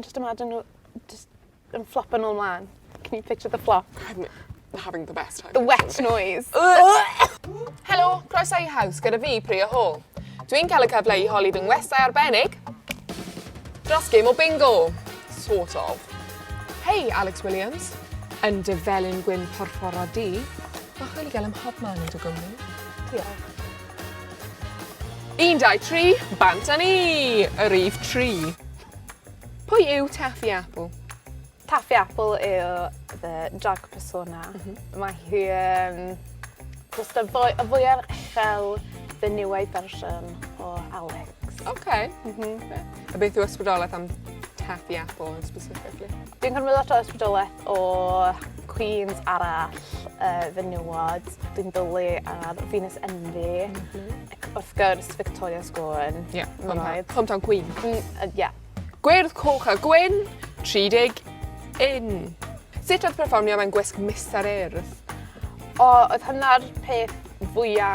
Ond just imagine nhw just yn flopo nôl mlan. Can you picture the flop? I'm having the best time. The wet noise. Helo, croeso i Haws gyda fi, Priya Hall. Dwi'n cael y cyfle i holi fy ngwestai arbennig dros gêm o bingo. Sort of. Hei, Alex Williams. Yn dy felyn gwyn porffor a du, mae chwil i gael ym mhobman yn dy gwmni. Diolch. 1, 2, 3, bant â ni! Y rif 3. Pwy yw Taffy Apple? Taffy Apple yw the drag persona. Mae hi yn just y fwy, y fwyaf uchel fenywaidd fersiwn o Alex. OK. A beth yw ysbrydoliaeth am Taffy Apple yn specifically? Dwi'n cymryd lot o ysbrydoliaeth o Queens arall, fenywod. Dwi'n dwlu ar Venus Envy. Ac wrth gwrs Victoria Scone. Ie, Mae'n rhaid. Hometown Queen. Ie. Gwyrdd, coch a gwyn, 31. Sut oedd perfformio mewn gwisg Mistar Urdd? O, oedd hynna'r peth fwya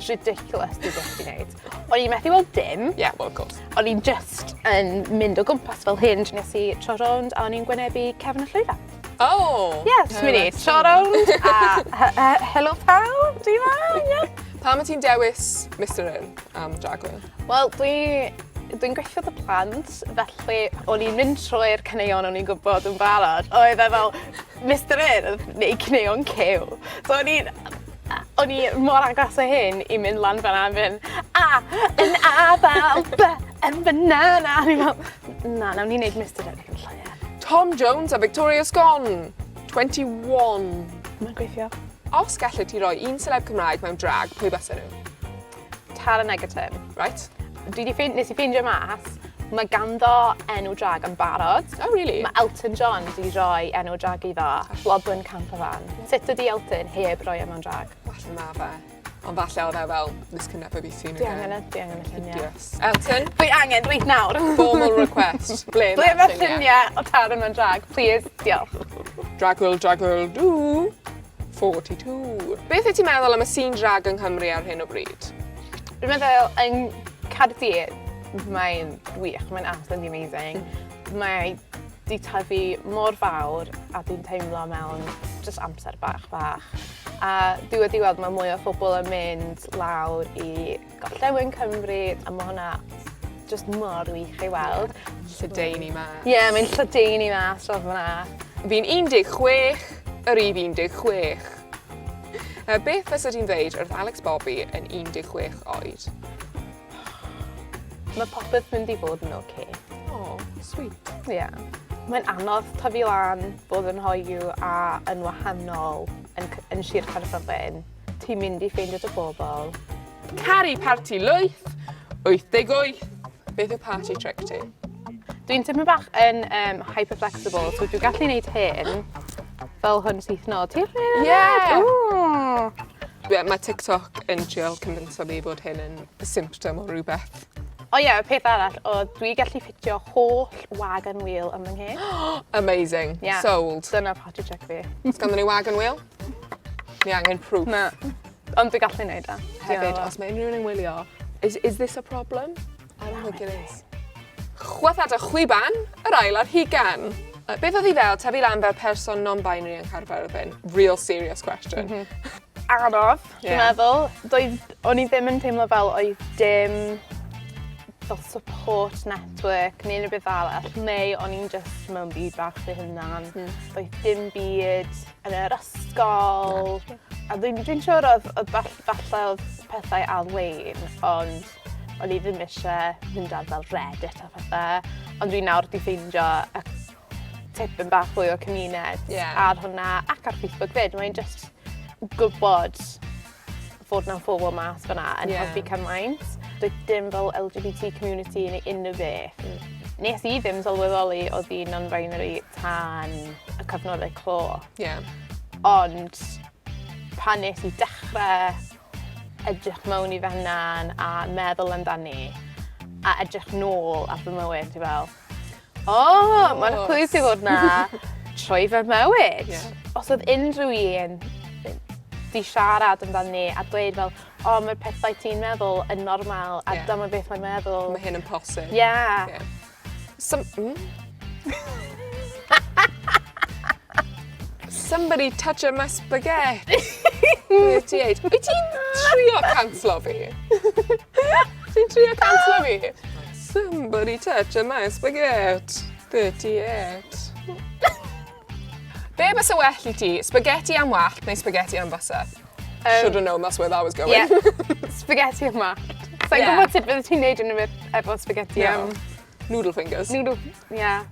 ridiculous dwi byth 'di neud. O'n i methu weld dim. Yeah, well, of course. O'n i'n just yn mynd o gwmpas fel hyn. Nes i tro rownd a o'n i'n gwynebu cefn y llwyfan. Oh! Ie, jyst mynd i tro rownd a helo pawb, dwi 'ma, ie. Pam wyt ti'n dewis Mistar Urdd am drag queen? Wel, dwi dwi'n gweithio 'da plant, felly o'n i'n mynd trwy'r caneuon o'n i'n gwybod yn barod. Oedd e fel Mistar Urdd neu caneuon Cyw. So o'n i'n o'n i mor agos â hyn i mynd lan fan'na a mynd A yn afal, B yn banana. O'n i fel, na, nawn ni neud Mistar Urdd yn lle. Tom Jones a Victoria Scone, 21. Mae'n gweithio. Os gallet ti roi un celeb Cymraeg mewn drag, pwy bysen nhw? Taron Egerton. Right. Dwi 'di ffein- nes i ffeindio mas, mae ganddo enw drag yn barod. Oh, really? Mae Elton John 'di roi enw drag iddo, Blodwen Campervan. Sut ydi Elton heb roi e mewn drag? Falle ma fe. Ond falle oedd e fel, this can never be seen Dwi again. angen y, dwi angen y lluniau. Hideous. Elton, Dwi angen reit nawr. formal request. Ble Ble mae'r lluniau o Taron mewn drag? Please, diolch. Drag girl, drag girl, do. 42. Beth wyt ti'n meddwl am y scene drag yng Nghymru ar hyn o bryd? Dwi'n meddwl yng Caerdydd, mae'n wych, mae'n absolutely amazing. Mae 'di tyfu mor fawr a dwi'n teimlo mewn jyst amser bach bach. A dwi wedi weld mae mwy o phobl yn mynd lawr i gorllewin Cymru a ma' hwnna jyst mor wych i weld. Lledaenu mas. Ie, yeah, mae'n lledaenu mas dros fyna. Fi'n 16, yr if 16. Beth fysa ti'n dweud wrth Alex Bobby yn 16 oed? Mae popeth mynd i fod yn oce. Oh, sweet. Ie. Yeah. Mae'n anodd tyfu lan, bod yn hoyw a yn wahanol yn, yn Sir Caerfyrddin. Ti'n mynd i ffeindio dy bobl. Caru parti lwyth, 88. Beth yw party trick ti? Dwi'n tipyn bach yn hyperflexible, so dwi'n gallu gwneud hyn fel hwn syth nôl. Ti'n rhaid? Yeah! Ooh. Yeah, mae TikTok yn trial convinso fi bod hyn yn symptom o rhywbeth. O ie, y peth arall, o dwi gallu ffitio holl wagon wheel yn fy ngheg. Amazing. Yeah. Sold. Dyna party trick fi. Os ganddo ni wagon wheel? Ni angen proof. Na. Ond dwi'n gallu neud e. Hefyd, os mae unrhyw un yn wylio, is this a problem? I don't think it is. Chwythad a chwiban, yr ail ar hugan. Beth oedd hi fel tyfu lan fel person non-binary yn Caerfyrddin? Real serious question. Anodd, dwi'n meddwl. Doedd, o'n i ddim yn teimlo fel oedd dim fel support network neu unrhyw beth arall, neu o'n i'n just mewn byd bach fy hunan. Doedd dim byd yn yr ysgol. A dwi'n dwi siŵr oedd, oedd falle oedd pethau ar-lein, ond o'n i ddim eisiau mynd ar fel Reddit a pethau. Ond dwi nawr 'di ffeindio y tipyn bach fwy o cymuned ar hwnna ac ar Facebook 'fyd. Mae'n just gwybod fod 'na phobl mas fyna yn helpu cymaint. Doedd dim fel LGBT community neu unrhyw beth. Nes i ddim sylweddoli oedd hi'n non-binary tan y cyfnodau clo. Ond pan nes i dechrau edrych mewn i fy hunan a meddwl amdani a edrych nôl ar fy mywyd, dwi fel, o, oh, mae'n clwys i fod na trwy fy mywyd. Os oedd unrhyw un di siarad amdani a dweud fel, o, oh, mae'r pethau ti'n meddwl yn normal a dyma beth mae'n meddwl. Mae hyn yn posib. Yeah. Some? Somebody touch my spaghetti. 38. Wyt ti'n trio canslo fi? Ti'n trio canslo fi? Somebody touch my spaghetti. 38. Be bysa well i ti? Spaghetti am wallt neu spaghetti am bysedd? Should have known that's where that was going. Yeah. Spaghetti am wallt. Sa'n gwybod sut fydde ti'n neud unrhyw beth efo spaghetti No. am... Noodle fingers. Noodle, yeah.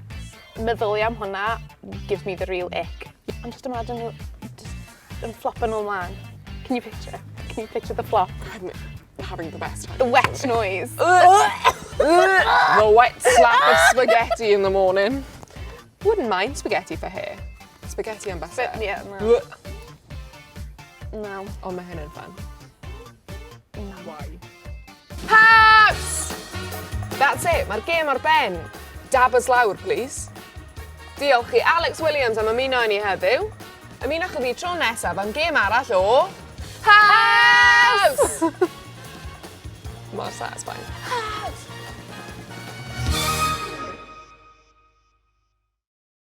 Meddylia am hwnna gives me the real ick. I'm just imagine nhw just yn flopo nhw mlaen. Can you picture? Can you picture the flop? I'm having the best time. The wet noise. The wet slap of spaghetti in the morning. Wouldn't mind spaghetti for hair. Spaghetti am bysedd. But, yeah, no. No. Ond mae hyn yn fun. No. Why? Haws! That's it, mae'r gêm ar ben. Dabbers lawr, please. Diolch i Alex Williams am ymuno â ni heddiw. Ymunwch â fi tro nesaf am gêm arall o... Haws! Mor satisfying. Haws!